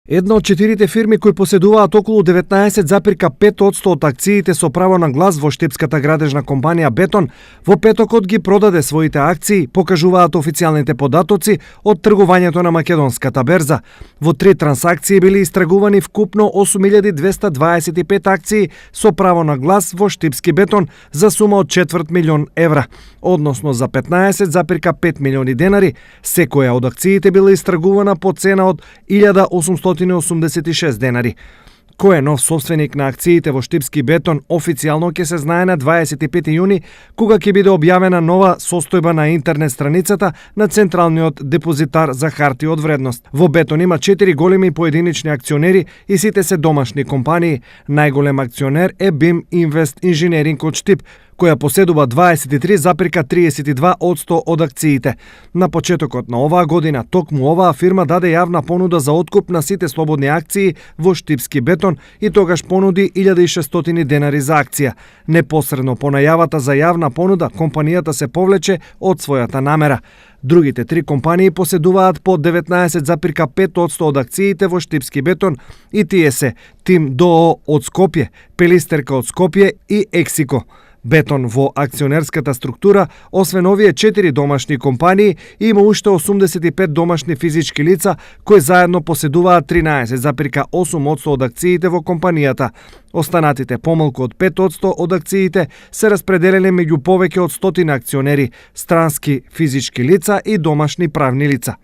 Една од 4 фирми кои поседуваат околу 19,5% од акциите со право на глас во штипската градежна компанија Бетон, во петокот ги продаде своите акции, покажуваат официјалните податоци од тргувањето на македонската берза. Во 3 трансакции били истрагувани вкупно 8.225 акции со право на глас во штипски Бетон за сума од 250.000 евра, односно за 15,5 милиони денари. Секоја од акциите била истрагувана по цена од 1.886 денари. Кој е нов собственик на акциите во штипски Бетон официјално ќе се знае на 25 јуни, кога ќе биде објавена нова состојба на интернет страницата на Централниот депозитар за харти од вредност. Во Бетон има 4 големи поединични акционери и сите се домашни компании. Најголем акционер е BIM Invest Engineering од Штип, која поседува 23,32% од акциите. На почетокот на оваа година, токму оваа фирма даде јавна понуда за откуп на сите слободни акции во штипски Бетон и тогаш понуди 1.600 денари за акција. Непосредно по најавата за јавна понуда, компанијата се повлече од својата намера. Другите 3 компании поседуваат по 19,5% од акциите во штипски Бетон и тие се Тим ДОО од Скопје, Пелистерка од Скопје и Ексико. Бетон во акционерската структура, освен овие 4 домашни компании, има уште 85 домашни физички лица кои заедно поседуваат 13,8% од акциите во компанијата. Останатите помалку од 5% од акциите се распределени меѓу повеќе од 100 акционери, странски физички лица и домашни правни лица.